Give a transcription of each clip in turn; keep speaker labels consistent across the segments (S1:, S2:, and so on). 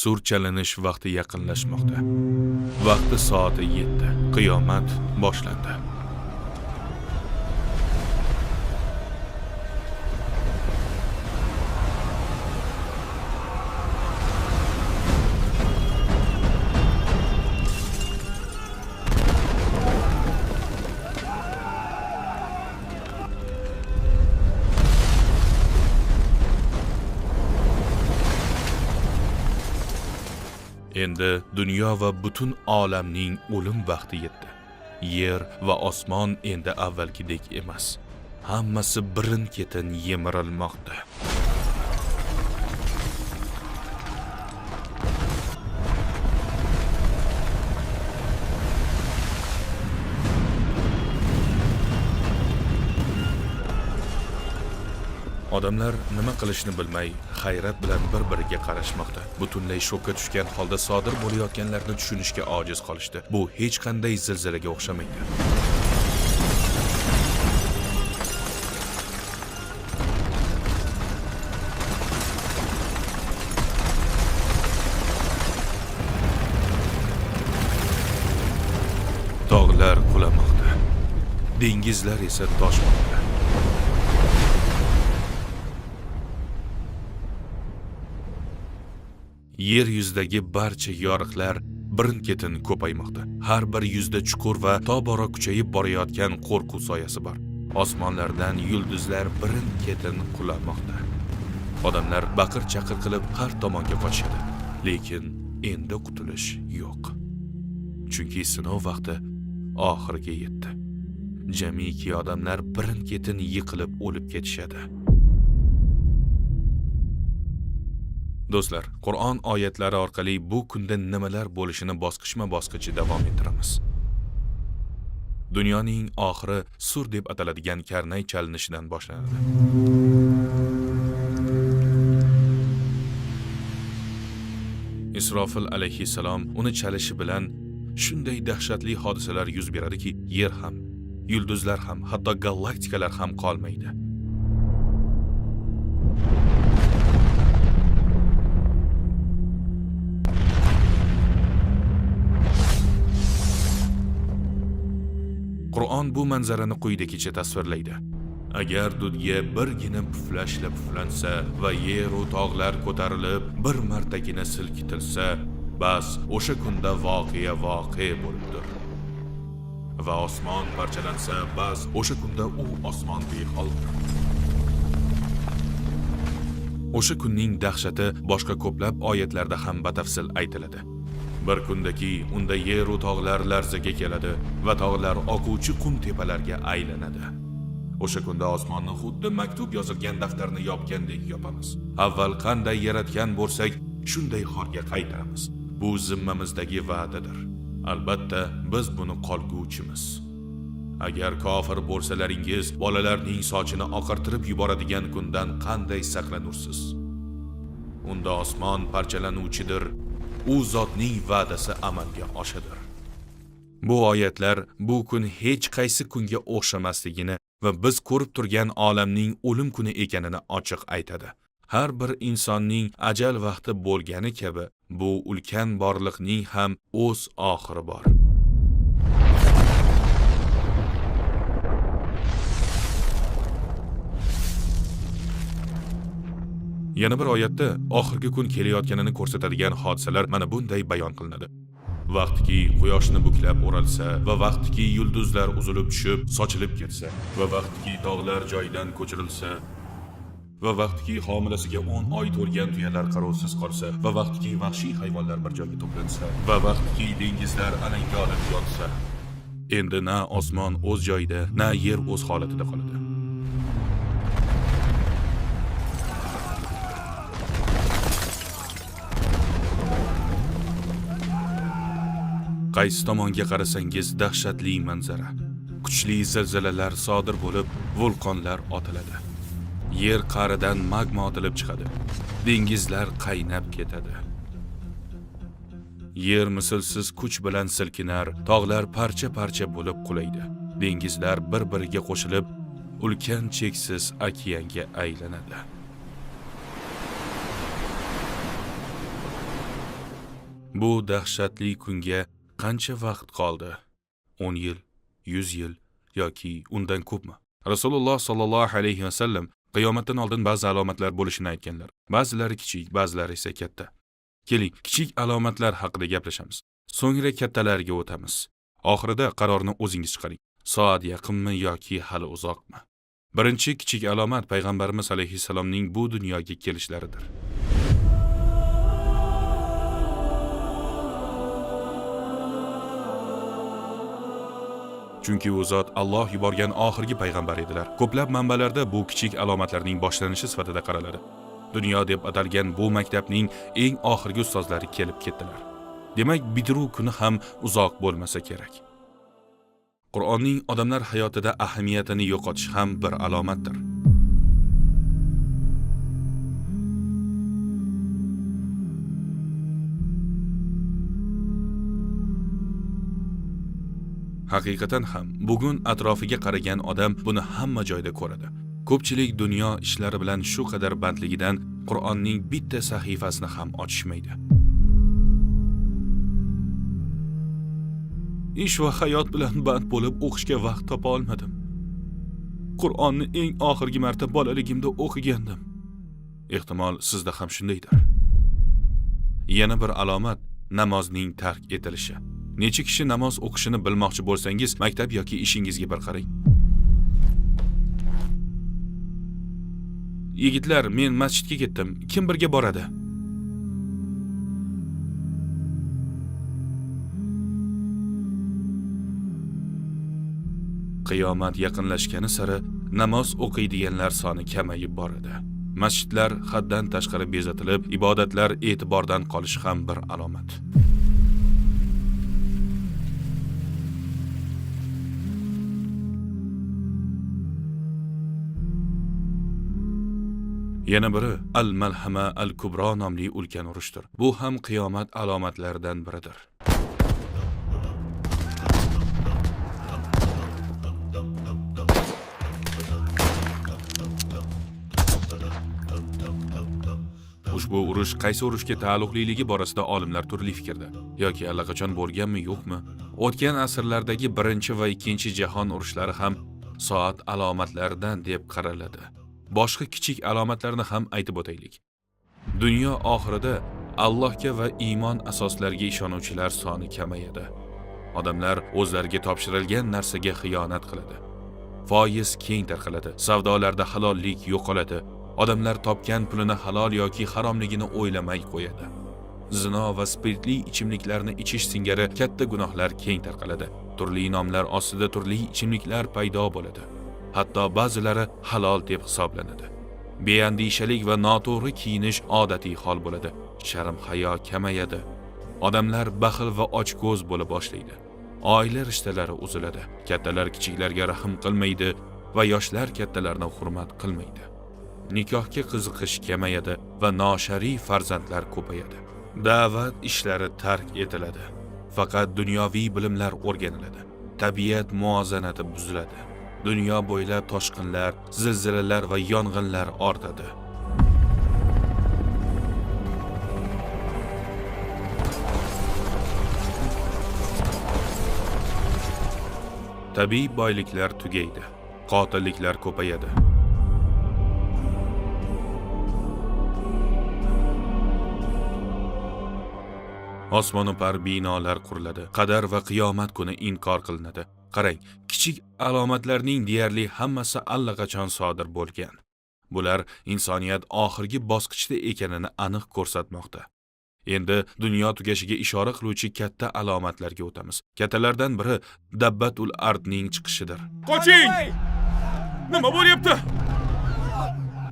S1: Sur chalinish vaqti yaqinlashmoqda. Vaqti soati yetdi. Qiyomat boshlandi. Endi dunyo va butun olamning o'lim vaqti yetdi. Yer va osmon endi avvalgidek emas. Hammasi birin-ketin yemirilmoqda. Odamlar nima qilishni bilmay, hayrat bilan bir-biriga qarashmoqda. Butunlay shokka tushgan holda sodir bo'layotganlarni tushunishga ojiz qolishdi. Bu hech qanday zilzilaga o'xshamaydi. Tog'lar qulamoqda. Dengizlar esa toshmoqda. Yer yuzidagi barcha yoriqlar birin-ketin ko'paymoqda. Har bir yuzda chuqur va tobora kuchayib borayotgan qo'rquv soyasi bor. Osmonlardan yulduzlar birin-ketin qulamoqda. Odamlar baqir-chaqir qilib har tomonga qochishadi. Lekin endi qutulish yo'q. Chunki sinov vaqti oxiriga yetdi. Jamiki odamlar birin-ketin yiqilib o'lib ketishadi. Do'stlar, Qur'on oyatlari orqali bu kunda nimalar bo'lishini bosqichma-bosqich davom ettiramiz. Dunyoning oxiri sur deb ataladigan karnay chalinishidan boshlanadi. Isrofil alayhissalom uni chalishi bilan shunday dahshatli hodisalar yuz beradiki, yer ham, yulduzlar ham, hatto galaktikalar ham qolmaydi. Qur'on bu manzarani quyidagicha tasvirlaydi. Agar dudga birgina puflashla puflansa va yer u tog'lar ko'tarilib bir martagina silkitilsa, bas o'sha kunda voqea voqe bo'libdir. Va osmon parchalansa, bas o'sha kunda u osmon beholdir. O'sha kunning dahshati boshqa ko'plab oyatlarda ham batafsil aytiladi. Bir kundaki unda yer u tog'lar larzaga keladi va tog'lar oquvchi qum tepalarga aylanadi. O'sha kunda osmonni xuddi maktub yozilgan daftarni yopgandek yopamiz. Avval qanday yaratgan bo'lsak, shunday holga qaytaramiz. Bu zimmamizdagi va'dadir. Albatta, biz buni qolguvchimiz. Agar kofir bo'lsalaringiz, bolalarning sochini oqartirib yuboradigan kundan qanday saqlanursiz? Unda osmon parchalanuvchidir. U zotning va'dasi amalga oshadir. Bu oyatlar bu kun hech qaysi kunga o'xshamasligini va biz ko'rib turgan olamning o'lim kuni ekanini ochiq aytadi. Har bir insonning ajal vaqti bo'lgani kabi, bu ulkan borliqning ham o'z oxiri bor. Yana bir oyatda oxirgi kun kelayotganini ko'rsatadigan hodisalar mana bunday bayon qilinadi. Vaqtiki quyoshni buklab o'ralsa va vaqtiki yulduzlar uzilib tushib, sochilib ketsa va vaqtiki tog'lar joyidan ko'chirilsa va vaqtiki homilasiga 10 oy to'lgan tuyalar qarovsiz qolsa va vaqtiki vahshiy hayvonlar bir joyga to'plansa va vaqtiki dengizlar alanga olib yotsa, endi na osmon o'z joyida, na yer o'z holatida qoladi. Qaysi tomonga qarasangiz dahshatli manzara. Kuchli zilzilalar sodir bo'lib, vulqonlar otiladi. Yer qa'ridan magma otilib chiqadi. Dengizlar qaynab ketadi. Yer mislsiz kuch bilan silkinar, tog'lar parcha-parcha bo'lib qulaydi. Dengizlar bir-biriga qo'shilib, ulkan cheksiz okeanga aylanadi. Bu dahshatli kunga qancha vaqt qoldi? 10 yil, 100 yil yoki undan ko'pmi? Rasululloh sallallohu alayhi vasallam qiyomatdan oldin ba'zi alomatlar bo'lishini aytganlar. Ba'zilari kichik, ba'zilari esa katta. Keling, kichik alomatlar haqida gaplashamiz. So'ngra kattalarga o'tamiz. Oxirida qarorni o'zingiz chiqaring. Soat yaqinmi yoki hali uzoqmi? Birinchi kichik alomat payg'ambarimiz alayhissalomning bu dunyoga kelishlaridir. Chunki u zot Alloh yuborgan oxirgi payg'ambar edilar. Ko'plab manbalarda bu kichik alomatlarning boshlanishi sifatida qaraladi. Dunyo deb atalgan bu maktabning eng oxirgi ustozlari kelib ketdilar. Demak, bitiruv kuni ham uzoq bo'lmasa kerak. Qur'onning odamlar hayotida ahamiyatini yo'qotish ham bir alomatdir. Haqiqatan ham bugun atrofiga qaragan odam buni hamma joyda ko'radi. Ko'pchilik dunyo ishlari bilan shu qadar bandligidan Qur'onning bitta sahifasini ham ochishmaydi. Ish va hayot bilan band bo'lib o'qishga vaqt topa olmadim. Qur'onni eng oxirgi marta bolaligimda o'qigandim. Ehtimol sizda ham shundaydir. Yana bir alomat namozning tark etilishi. Necha kishi namoz o'qishini bilmoqchi bo'lsangiz, maktab yoki ishingizga bir qarang. Yigitlar, men masjidga ketdim. Kim birga boradi? Qiyomat yaqinlashgani sari namoz o'qiydiganlar soni kamayib boradi. Masjidlar haddan tashqari bezatilib, ibodatlar e'tibordan qolishi ham bir alomat. Yana biri Al-Malhama al-Kubro nomli ulkan urushdir. Bu ham qiyomat alomatlaridan biridir. Ushbu urush qaysi urushga taalluqliligi borasida olimlar turli fikrda. Yoki allaqachon bo'lganmi, yo'qmi? O'tgan asrlardagi 1 va 2 jahon urushlari ham soat alomatlaridan deb qaraladi. Boshqa kichik alomatlarni ham aytib o'taylik. Dunyo oxirida Allohga va iymon asoslariga ishonuvchilar soni kamayadi. Odamlar o'zlariga topshirilgan narsaga xiyonat qiladi. Foiz keng tarqaladi. Savdolarda halollik yo'qoladi. Odamlar topgan pulini halol yoki haromligini o'ylamay qo'yadi. Zino va spirtli ichimliklarni ichish singari katta gunohlar keng tarqaladi. Turli nomlar ostida turli ichimliklar paydo bo'ladi. Hatto ba'zilari halol deb hisoblanadi. Beandishalik va noto'g'ri kiyinish odatiy hol bo'ladi. Sharm-hayo kamayadi. Odamlar baxil va ochko'z bo'la boshlaydi. Oila rishtalari uziladi. Kattalar kichiklarga rahm qilmaydi va yoshlar kattalarni hurmat qilmaydi. Nikohga qiziqish kamayadi va noshariy farzandlar ko'payadi. Da'vat ishlari tark etiladi. Faqat dunyoviy bilimlar o'rganiladi. Tabiat muvozanati buziladi. Dunyo bo'ylab toshqinlar, zilzilalar va yong'inlar ortadi. Tabiiy boyliklar tugaydi. Qotilliklar ko'payadi. Osmonopar binolar quriladi. Qadar va qiyomat kuni inkor qilinadi. Qarang, kichik alomatlarning deyarli hammasi allaqachon sodir bo'lgan. Bular insoniyat oxirgi bosqichda ekanini aniq ko'rsatmoqda. Endi dunyo tugashiga ishora qiluvchi katta alomatlarga o'tamiz. Kattalardan biri Dabbatul Ardning chiqishidir. Qoching! Nima bo'lyapti?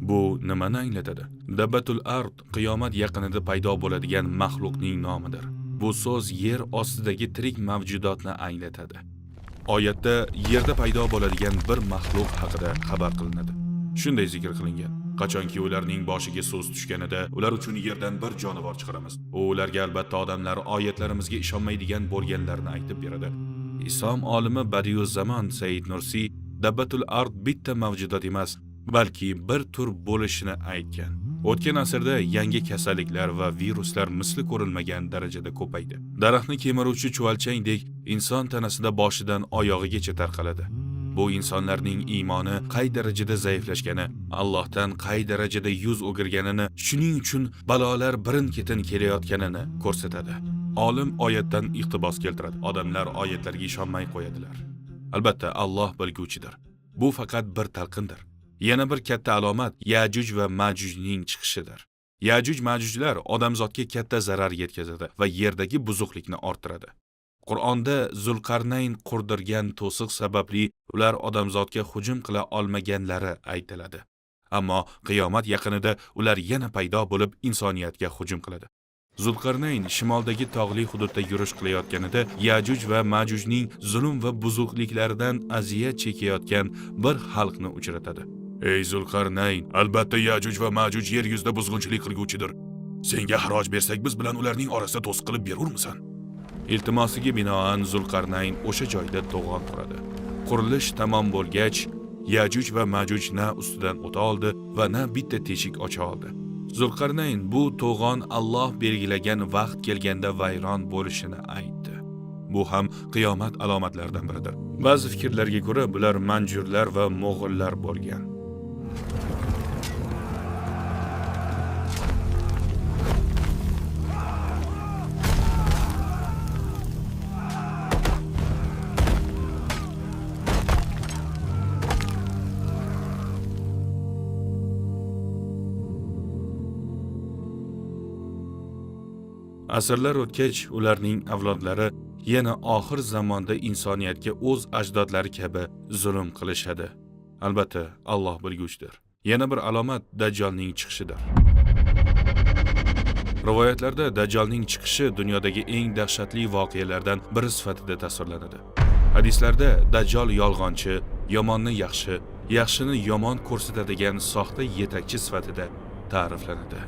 S1: Bu nimani anglatadi? Dabbatul Ard qiyomat yaqinida paydo bo'ladigan maxluqning nomidir. Bu so'z yer ostidagi tirik mavjudotni anglatadi. Oyatda yerda paydo bo'ladigan bir maxluq haqida xabar qilinadi. Shunday zikr qilingan: qachonki ularning boshiga so'z tushganida, ular uchun yerdan bir jonivor chiqaramiz. U ularga albatta odamlar oyatlarimizga ishonmaydigan bo'lganlarini aytib beradi. Islom olimi Badiuzzamon Said Nursiy Dabbatul Ard bitta mavjudot emas, balki bir tur bo'lishini aytgan. O'tgan asrda yangi kasalliklar va viruslar misli ko'rilmagan darajada ko'paydi. Daraxtni kemiruvchi chuvalchangdek inson tanasida boshidan oyog'igacha tarqaladi. Bu insonlarning iymoni qay darajada zaiflashgani, Allohdan qay darajada yuz o'girganini, shuning uchun balolar birin-ketin kelayotganini ko'rsatadi. Olim oyatdan iqtibos keltiradi. Odamlar oyatlarga ishonmay qo'yadilar. Albatta, Alloh bilguvchidir. Bu faqat bir talqindir. Yana bir katta alomat Yajuj va Majujning chiqishidir. Yajuj Majujlar odamzodga katta zarar yetkazadi va yerdagi buzuqlikni orttiradi. Qur'onda Zulqarnayn qurdirgan to'siq sababli ular odamzodga hujum qila olmaganlari aytiladi. Ammo qiyomat yaqinida ular yana paydo bo'lib insoniyatga hujum qiladi. Zulqarnayn shimoldagi tog'li hududda yurish qilayotganida Yajuj va Majujning zulm va buzuqliklaridan aziyat chekayotgan bir xalqni uchratadi. Ey Zulqarnayn, albatta Yajuj va Majuj yer yuzida buzg'unchilik qilguvchidir. Senga xaroj bersak, biz bilan ularning orasida to'siq qilib berurmisan? Iltimosiga binoan Zulqarnayn o'sha joyda to'g'on quradi. Qurilish tamom bo'lgach, Yajuj va Majuj na ustidan o'ta oldi va na bitta teshik ocha oldi. Zulqarnayn bu to'g'on Alloh belgilagan vaqt kelganda vayron bo'lishini aytdi. Bu ham qiyomat alomatlaridan biridir. Ba'zi fikrlarga ko'ra bular manjurlar va mo'g'ullar bo'lgan. Asrlar o'tgach, ularning avlodlari yana oxir zamonda insoniyatga o'z ajdodlari kabi zulm qilishadi. Albatta, Alloh bilguvchidir. Yana bir alomat Dajjolning chiqishidir. Rivoyatlarda Dajjolning chiqishi dunyodagi eng dahshatli voqealardan biri sifatida tasvirlanadi. Hadislarda Dajjol yolg'onchi, yomonni yaxshi, yaxshini yomon ko'rsatadigan soxta yetakchi sifatida ta'riflanadi.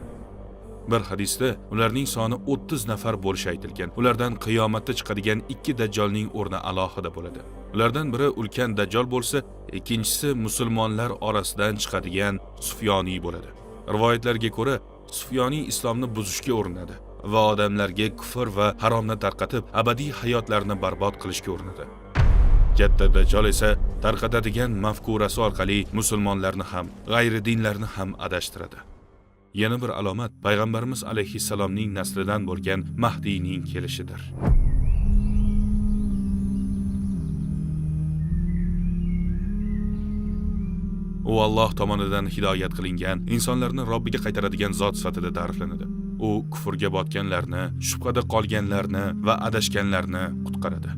S1: Bir hadisda ularning soni 30 nafar bo'lishi aytilgan. Ulardan qiyomatda chiqadigan 2 dajjolning o'rni alohida bo'ladi. Ulardan biri ulkan dajjol bo'lsa, ikkinchisi musulmonlar orasidan chiqadigan Sufyoniy bo'ladi. Rivoyatlarga ko'ra, Sufyoniy islomni buzishga urinadi va odamlarga kufr va haromni tarqatib, abadiy hayotlarini barbod qilishga urinadi. Katta dajjol esa tarqatadigan mafkurasi orqali musulmonlarni ham, g'ayridinlarni ham adashtiradi. Yana bir alomat payg'ambarimiz alayhissalomning naslidan bo'lgan Mahdiyning kelishidir. U Alloh tomonidan hidoyat qilingan, insonlarni Robbiga qaytaradigan zot sifatida ta'riflanadi. U kufrga botganlarni, shubhada qolganlarni va adashganlarni qutqaradi.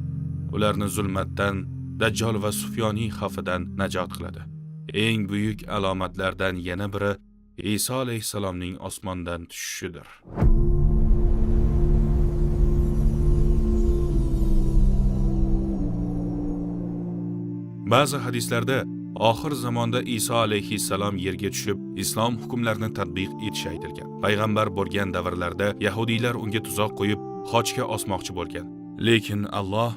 S1: Ularni zulmatdan, Dajjol va Sufyoniy xavfidan najot qiladi. Eng buyuk alomatlardan yana biri Iso alayhissalomning osmondan tushishidir. Ba'zi hadislarda oxir zamonda Iso alayhissalom yerga tushib, islom hukmlarini tatbiq etishi aytilgan. Payg'ambar bo'lgan davrlarda yahudiylar unga tuzoq qo'yib, xochga osmoqchi bo'lgan. Lekin Alloh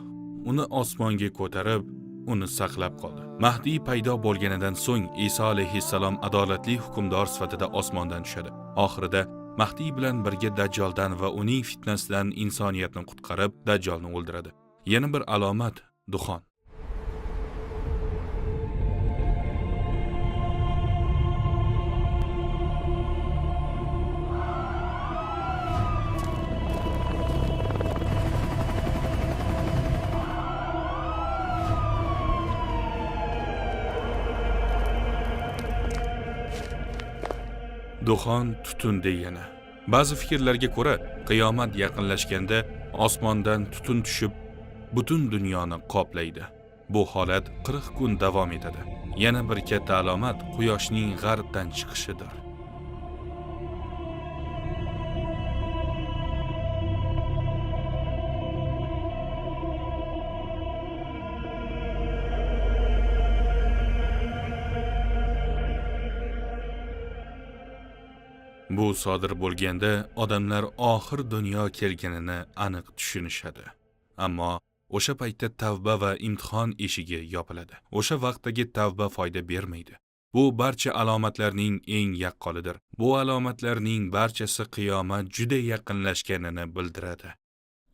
S1: uni osmonga ko'tarib, uni saqlab qoldi. Mahdiy paydo bo'lganidan so'ng Iso alayhissalom adolatli hukmdor sifatida osmondan tushadi. Oxirida Mahdiy bilan birga Dajjoldan va uning fitnasidan insoniyatni qutqarib, Dajjolni o'ldiradi. Yana bir alomat duxon. Duxon tutun degani. Ba'zi fikrlarga ko'ra, qiyomat yaqinlashganda osmondan tutun tushib, butun dunyoni qoplaydi. Bu holat 40 kun davom etadi. Yana bir katta alomat quyoshning g'arbdan chiqishidir. Bu sodir bo'lganda odamlar oxir dunyo kelganini aniq tushunishadi. Ammo o'sha paytda tavba va imtihon eshigi yopiladi. O'sha vaqtdagi tavba foyda bermaydi. Bu barcha alomatlarning eng yaqqolidir. Bu alomatlarning barchasi qiyomat juda yaqinlashganini bildiradi.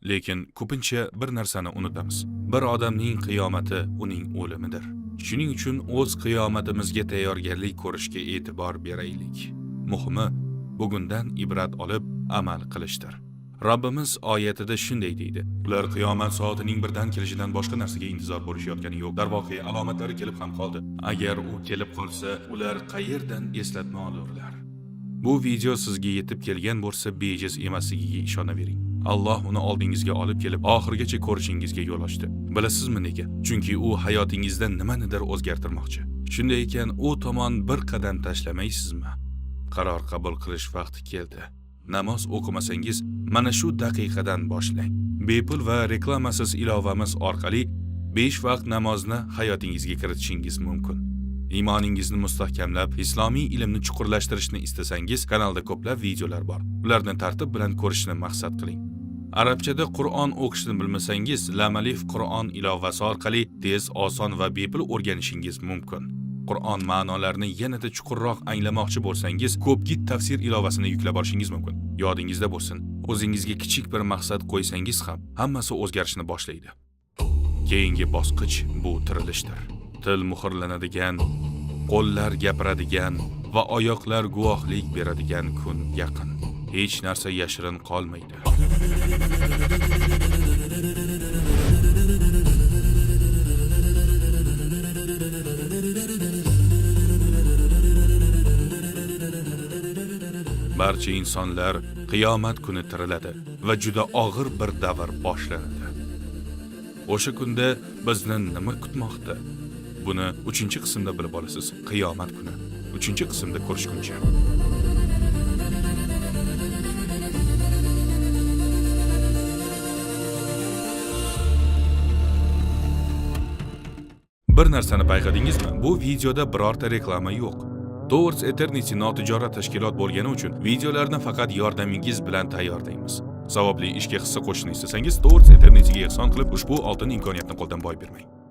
S1: Lekin ko'pincha bir narsani unutamiz. Bir odamning qiyomati uning o'limidir. Shuning uchun o'z qiyomatimizga tayyorgarlik ko'rishga e'tibor beraylik. Muhimi, bugundan ibrat olib amal qilishdir. Robbimiz oyatida shunday deydi: Ular qiyomat soatining birdan kelishidan boshqa narsaga intizor bo'lishayotgani yo'q. Darvoqe, alomatlari kelib ham qoldi. Agar u kelib qolsa, ular qayerdan eslatma olurlar? Bu video sizga yetib kelgan bo'lsa, bejiz emasligiga ishonavering. Alloh uni oldingizga olib kelib, oxirigacha ko'rishingizga yo'l ochdi. Bilasizmi nega? Chunki u hayotingizda nimanidir o'zgartirmoqchi. Shunday ekan, u tomon bir qadam tashlamaysizmi? Qaror qabul qilish vaqti keldi. Namoz o'qimasangiz, mana shu daqiqadan boshlang. Bepul va reklamasiz ilovamiz orqali 5 vaqt namozni hayotingizga kiritishingiz mumkin. Iymoningizni mustahkamlab, islomiy ilmni chuqurlashtirishni istasangiz, kanalda ko'plab videolar bor. Ularni tartib bilan ko'rishni maqsad qiling. Arabchada Qur'on o'qishni bilmasangiz, Lamalif Qur'on ilovasi orqali tez, oson va bepul o'rganishingiz mumkin. Qur'on ma'nolarini yanada chuqurroq anglamoqchi bo'lsangiz, Ko'pgit tafsir ilovasini yuklab olishingiz mumkin. Yodingizda bo'lsin, o'zingizga kichik bir maqsad qo'ysangiz ham hammasi o'zgarishni boshlaydi. Keyingi bosqich bu tirilishdir. Til muhrlanadigan, qo'llar gapiradigan va oyoqlar guvohlik beradigan kun yaqin. Hech narsa yashirin qolmaydi. Barcha insonlar qiyomat kuni tiriladi va juda og'ir bir davr boshlanadi. O'sha kunda bizni nima kutmoqda? Buni 3-qismda bilib olasiz. Qiyomat kuni. 3-qismda ko'rishguncha. Bir narsani payqadingizmi? Bu videoda birorta reklama yo'q. Towards Eternity notijorat tashkilot bo'lgani uchun videolarni faqat yordamingiz bilan tayyorlaymiz. Savobli ishga hissa qo'shishni istasangiz, Towards Eternityga ehson qilib, ushbu oltin imkoniyatni qo'ldan boy bermang.